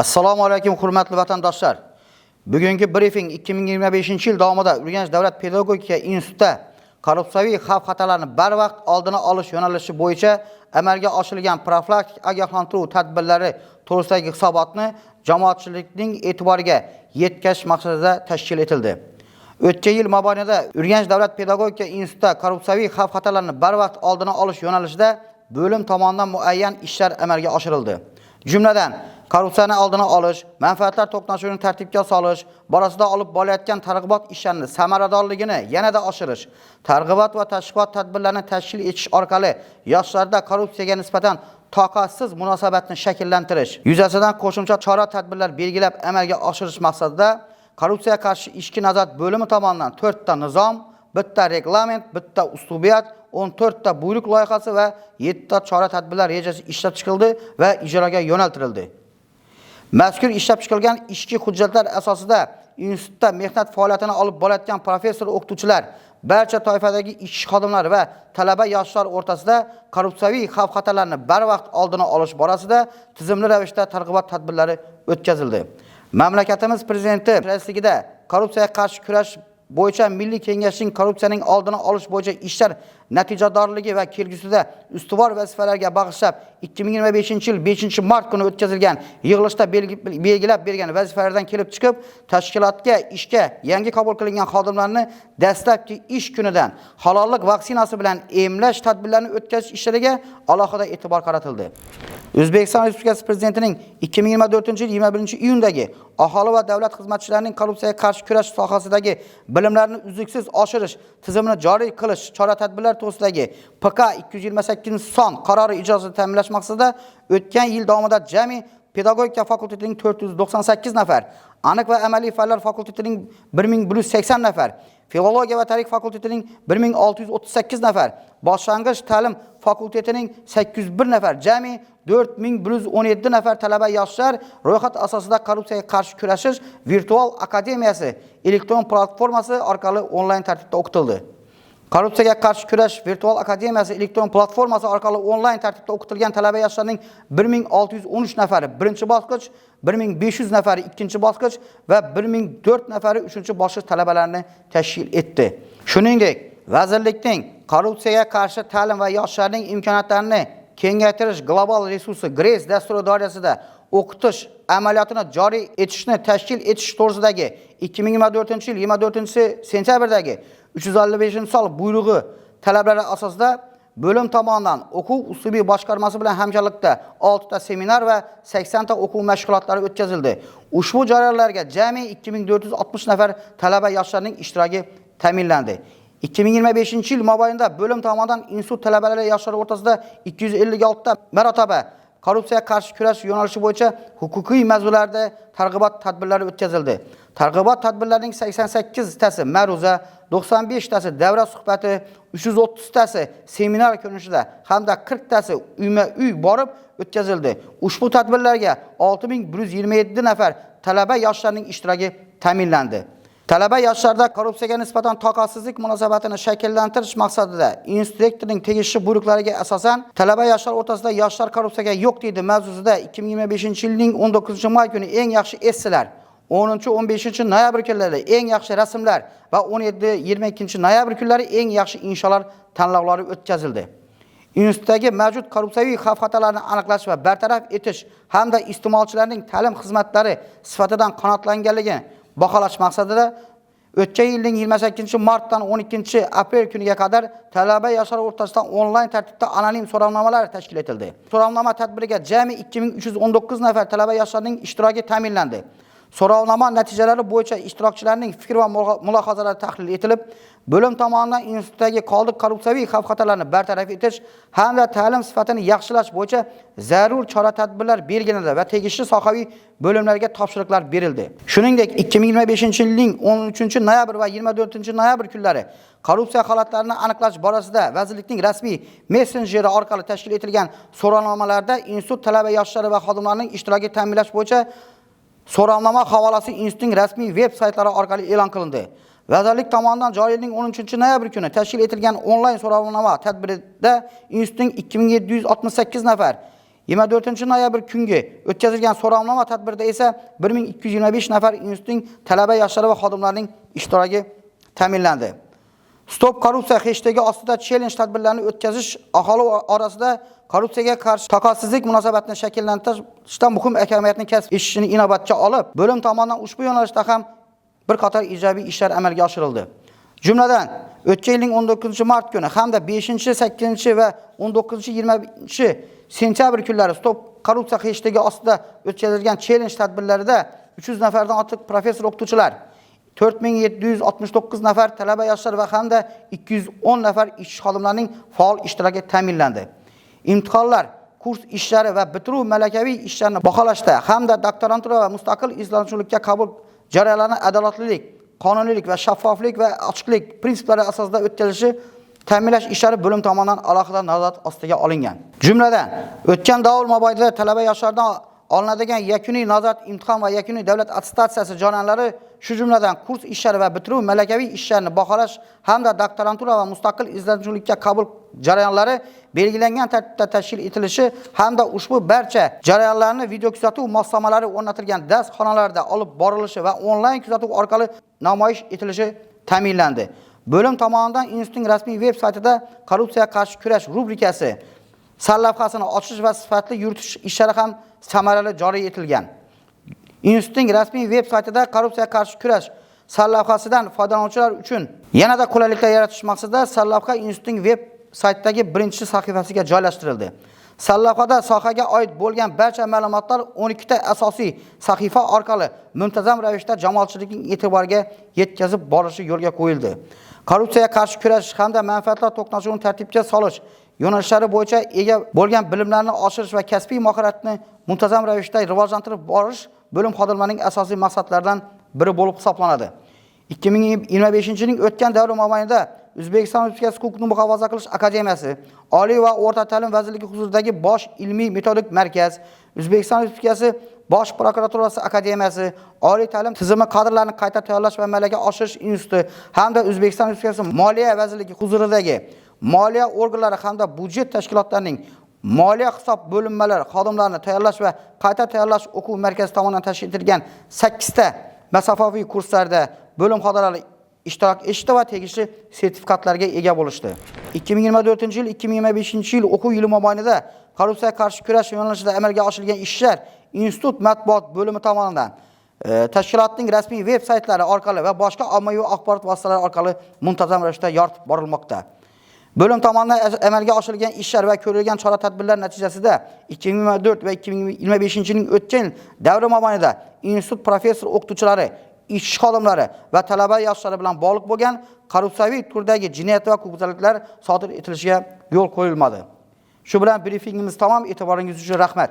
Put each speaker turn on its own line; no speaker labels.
Assalomu alaykum, hurmatli vatandoshlar. Bugungi brifing 2025-yil davomida Urganch davlat pedagogika institutida korrupsiyaviy xavf-xatarlarni barvaqt oldini olish yo'nalishi bo'yicha amalga oshirilgan profilaktik ogohlantiruv tadbirlari to'g'risidagi hisobotni jamoatchilikning e'tiboriga yetkazish maqsadida tashkil etildi. O'tgan yil mobaynida Urganch davlat pedagogika institutida korrupsiyaviy xavf-xatarlarni barvaqt oldini olish yo'nalishida bo'lim tomonidan muayyan ishlar amalga oshirildi. Jumladan, korrupsiyani oldini olish, manfaatlar to'qnashuvini tartibga solish borasida olib borilayotgan targ'ibot ishlarini samaradorligini yanada oshirish, targ'ibot va tashviqot tadbirlarini tashkil etish orqali yoshlarda korrupsiyaga nisbatan toqatsiz munosabatni shakllantirish yuzasidan qo'shimcha chora-tadbirlar belgilab amalga oshirish maqsadida korrupsiyaga qarshi ichki nazorat bo'limi tomonidan 4 ta nizom, bitta reglament, bitta uslubiyat, 14 ta buyruq loyihasi va 7 ta chora-tadbirlar rejasi ishlab chiqildi va ijroga yo'naltirildi. Mazkur ishlab chiqilgan ichki hujjatlar asosida institutda mehnat faoliyatini olib borayotgan professor o'qituvchilar, barcha toifadagi ishchi xodimlar va talaba yoshlar o'rtasida korrupsiyaviy xavf-xatarlarni barvaqt oldini olish borasida tizimli ravishda targ'ibot tadbirlari o'tkazildi. Mamlakatimiz prezidenti raisligida korrupsiyaga qarshi kurash bo'yicha Milliy kengashning korrupsiyaning oldini olish bo'yicha ishlar natijadorligi va kelgusida ustuvor vazifalarga bag'ishlab 2025-yil 5-mart kuni o'tkazilgan yig'ilishda belgilab bergan vazifalardan kelib chiqib, tashkilotga ishga yangi qabul qilingan xodimlarni dastlabki ish kunidan halollik vaksinasi bilan emlash tadbirlarini o'tkazish ishlariga alohida e'tibor qaratildi. O'zbekiston Respublikasi Prezidentining 2024-yil 21-iyundagi aholi va davlat xizmatchilarining korrupsiyaga qarshi kurash sohasidagi bilimlarini uzluksiz oshirish tizimini joriy qilish chora-tadbirlar to'g'risidagi PK 228 son qarori ijrosini ta'minlash maqsadida o'tgan yil davomida jami pedagogika fakultetining 498 nafar, aniq va amaliy fanlar fakultetining 1180 nafar, filologiya va tarix fakultetining 1638 nafar, boshlang'ich ta'lim fakultetining 801 nafar, jami 4117 nafar talaba yoshlar ro'yxat asosida korrupsiyaga qarshi kurashish virtual akademiyasi elektron platformasi orqali onlayn tartibda o'qitildi. Korrupsiyaga qarshi kurash virtual akademiyasi elektron platformasi orqali onlayn tartibda o'qitilgan talaba yoshlarning 1613 nafari birinchi bosqich, 1500 nafari ikkinchi bosqich va 1004 nafari uchinchi bosqich talabalarini tashkil etdi. Shuningdek, vazirlikning korrupsiyaga qarshi ta'lim va yoshlarning imkoniyatlarini kengaytirish global resursi GRACE dasturi doirasida o'qitish amaliyotini joriy etishni tashkil etish to'g'risidagi 2024-yil 24-sentyabrdagi 355-son buyrug'i talablari asosida bo'lim tomonidan o'quv uslubiy boshqarmasi bilan hamkorlikda 6 ta seminar va 80 ta o'quv mashg'ulotlari o'tkazildi. Ushbu jarayonlarga jami 2460 nafar talaba yoshlarning ishtiroki ta'minlandi. 2025-yil mobaynida bo'lim tomonidan institut talabalari yoshlari o'rtasida 256 ta marotaba korrupsiyaga qarshi kurash yo'nalishi bo'yicha huquqiy mavzularda targ'ibot tadbirlari o'tkazildi. Targ'ibot tadbirlarining 88 tasi ma'ruza, 95 tasi davra suhbati, 330 tasi seminar ko'rinishida hamda 40 tasi uyma-uy borib o'tkazildi. Ushbu tadbirlarga 6127 nafar talaba yoshlarning ishtiroki ta'minlandi. Talaba yoshlarda korrupsiyaga nisbatan toqatsizlik munosabatini shakllantirish maqsadida institut rektorining tegishli buyruqlariga asosan talaba yoshlar o'rtasida "Yoshlar korrupsiyaga yo'q deydi" mavzusida 2025-yilning 19-may kuni eng yaxshi esselar, 10-15 noyabr kunlari eng yaxshi rasmlar va 17-22 noyabr kunlari eng yaxshi insholar tanlovlari o'tkazildi. Institutdagi mavjud korrupsiyaviy xavf-xatarlarni aniqlash va bartaraf etish hamda iste'molchilarning ta'lim xizmatlari sifatidan qanoatlanganligini baholash maqsadida o'tgan yilning 28 martdan 12 aprel kuniga qadar talaba yoshlar o'rtasida onlayn tartibda anonim so'rovnomalar tashkil etildi. So'rovnoma tadbiriga jami 2319 nafar talaba yoshlarning ishtiroki ta'minlandi. So'rovnoma natijalari bo'yicha ishtirokchilarning fikr va mulohazalari tahlil etilib, bo'lim tomonidan institutdagi qoldiq korrupsiyaviy xavf-xatarlarni bartaraf etish hamda ta'lim sifatini yaxshilash bo'yicha zarur chora-tadbirlar belgilandi va tegishli sohaviy bo'limlarga topshiriqlar berildi. Shuningdek, 2025-yilning 13 noyabr va 24 noyabr kunlari korrupsiya holatlarini aniqlash borasida vazirlikning rasmiy messenjeri orqali tashkil etilgan so'rovnomalarda institut talaba yoshlari va xodimlarining ishtirokini ta'minlash bo'yicha so'rovnoma havolasi institutning rasmiy veb saytlari orqali e'lon qilindi. Vazirlik tomonidan joriy yilning 13 noyabr kuni tashkil etilgan onlayn so'rovnoma tadbirida institutning 2768 nafar 24 noyabr kungi o'tkazilgan so'rovnoma tadbirida esa 1225 nafar institutning talaba yoshlari va xodimlarining ishtiroki ta'minlandi. Stop korrupsiya hashtagi ostida challenge tadbirlarini o'tkazish aholi orasida korrupsiyaga qarshi toqatsizlik munosabatini shakllantirishda muhim ahamiyatni kasb etishini inobatga olib, bo'lim tomonidan ushbu yo'nalishda ham bir qator ijobiy ishlar amalga oshirildi. Jumladan, o'tgan yilning 19 mart kuni hamda 5, 8 va 19, 20 sentyabr kunlari Stop korrupsiya hashtagi ostida o'tkazilgan challenge tadbirlarida 300 nafardan ortiq professor o'qituvchilar, 4769 nafar talaba yoshlar va hamda 210 nafar ishchi xodimlarning faol ishtiroki ta'minlandi. Imtihonlar, kurs ishlari va bitiruv malakaviy ishlarini baholashda hamda doktorantura va mustaqil izlanuvchilikka qabul jarayonlarini adolatlilik, qonuniylik va shaffoflik va ochiqlik prinsiplari asosida o'tkazilishi ta'minlash ishlari bo'lim tomonidan alohida nazorat ostiga olingan. Jumladan, o'tgan davr mobaynida talaba yoshlardan olinadigan yakuniy nazorat imtihon va yakuniy davlat attestatsiyasi jarayonlari, shu jumladan kurs ishlari va bitiruv malakaviy ishlarini baholash hamda doktorantura va mustaqil izlanuvchilikka qabul jarayonlari belgilangan tartibda tashkil etilishi hamda ushbu barcha jarayonlarni video kuzatuv moslamalari o'rnatilgan dars xonalarida olib borilishi va onlayn kuzatuv orqali namoyish etilishi ta'minlandi. Bo'lim tomonidan institutning rasmiy veb saytida korrupsiyaga qarshi kurash rubrikasi sarlavhasini ochish va sifatli yuritish ishlari ham samarali joriy etilgan. Institutning rasmiy veb saytida korrupsiyaga qarshi kurash sarlavhasidan foydalanuvchilar uchun yanada qulayliklar yaratish maqsadida sarlavha institutning veb saytidagi birinchi sahifasiga joylashtirildi. Sarlavhada sohaga oid bo'lgan barcha ma'lumotlar 12 ta asosiy sahifa orqali muntazam ravishda jamoatchilikning e'tiboriga yetkazib borilishi yo'lga qo'yildi. Korrupsiyaga qarshi kurash hamda manfaatlar to'qnashuvini tartibga solish yo'nalishlari bo'yicha ega bo'lgan bilimlarni oshirish va kasbiy mahoratni muntazam ravishda rivojlantirib borish bo'lim xodimlarining asosiy maqsadlaridan biri bo'lib hisoblanadi. 2025-yilning o'tgan davri mobaynida O'zbekiston Respublikasi Huquqni muhofaza qilish akademiyasi, Oliy va o'rta ta'lim vazirligi huzuridagi Bosh ilmiy metodik markaz, O'zbekiston Respublikasi Bosh prokuraturasi akademiyasi, Oliy ta'lim tizimi kadrlarini qayta tayyorlash va malaka oshirish instituti hamda O'zbekiston Respublikasi Moliya vazirligi huzuridagi moliya organlari hamda byudjet tashkilotlarining moliya hisob bo'linmalari xodimlarini tayyorlash va qayta tayyorlash o'quv markazi tomonidan tashkil etilgan 8 ta masofaviy kurslarda bo'lim xodimlari ishtirok etishdi va tegishli sertifikatlarga ega bo'lishdi. 2024-yil 2025-yil o'quv yili mobaynida korrupsiyaga qarshi kurash yo'nalishida amalga oshirilgan ishlar institut matbuot bo'limi tomonidan tashkilotning rasmiy veb saytlari orqali va boshqa ommaviy axborot vositalari orqali muntazam ravishda yoritib borilmoqda. Bo'lim tomonidan amalga oshirilgan ishlar va ko'rilgan chora-tadbirlar natijasida 2024 va 2025-yilning o'tgan davri mobaynida institut professor o'qituvchilari, ishchi xodimlari va talaba yoshlari bilan bog'liq bo'lgan korrupsiyaviy turdagi jinoyat va huquqbuzarliklar sodir etilishiga yo'l qo'yilmadi. Shu bilan brifingimiz tamom. E'tiboringiz uchun rahmat.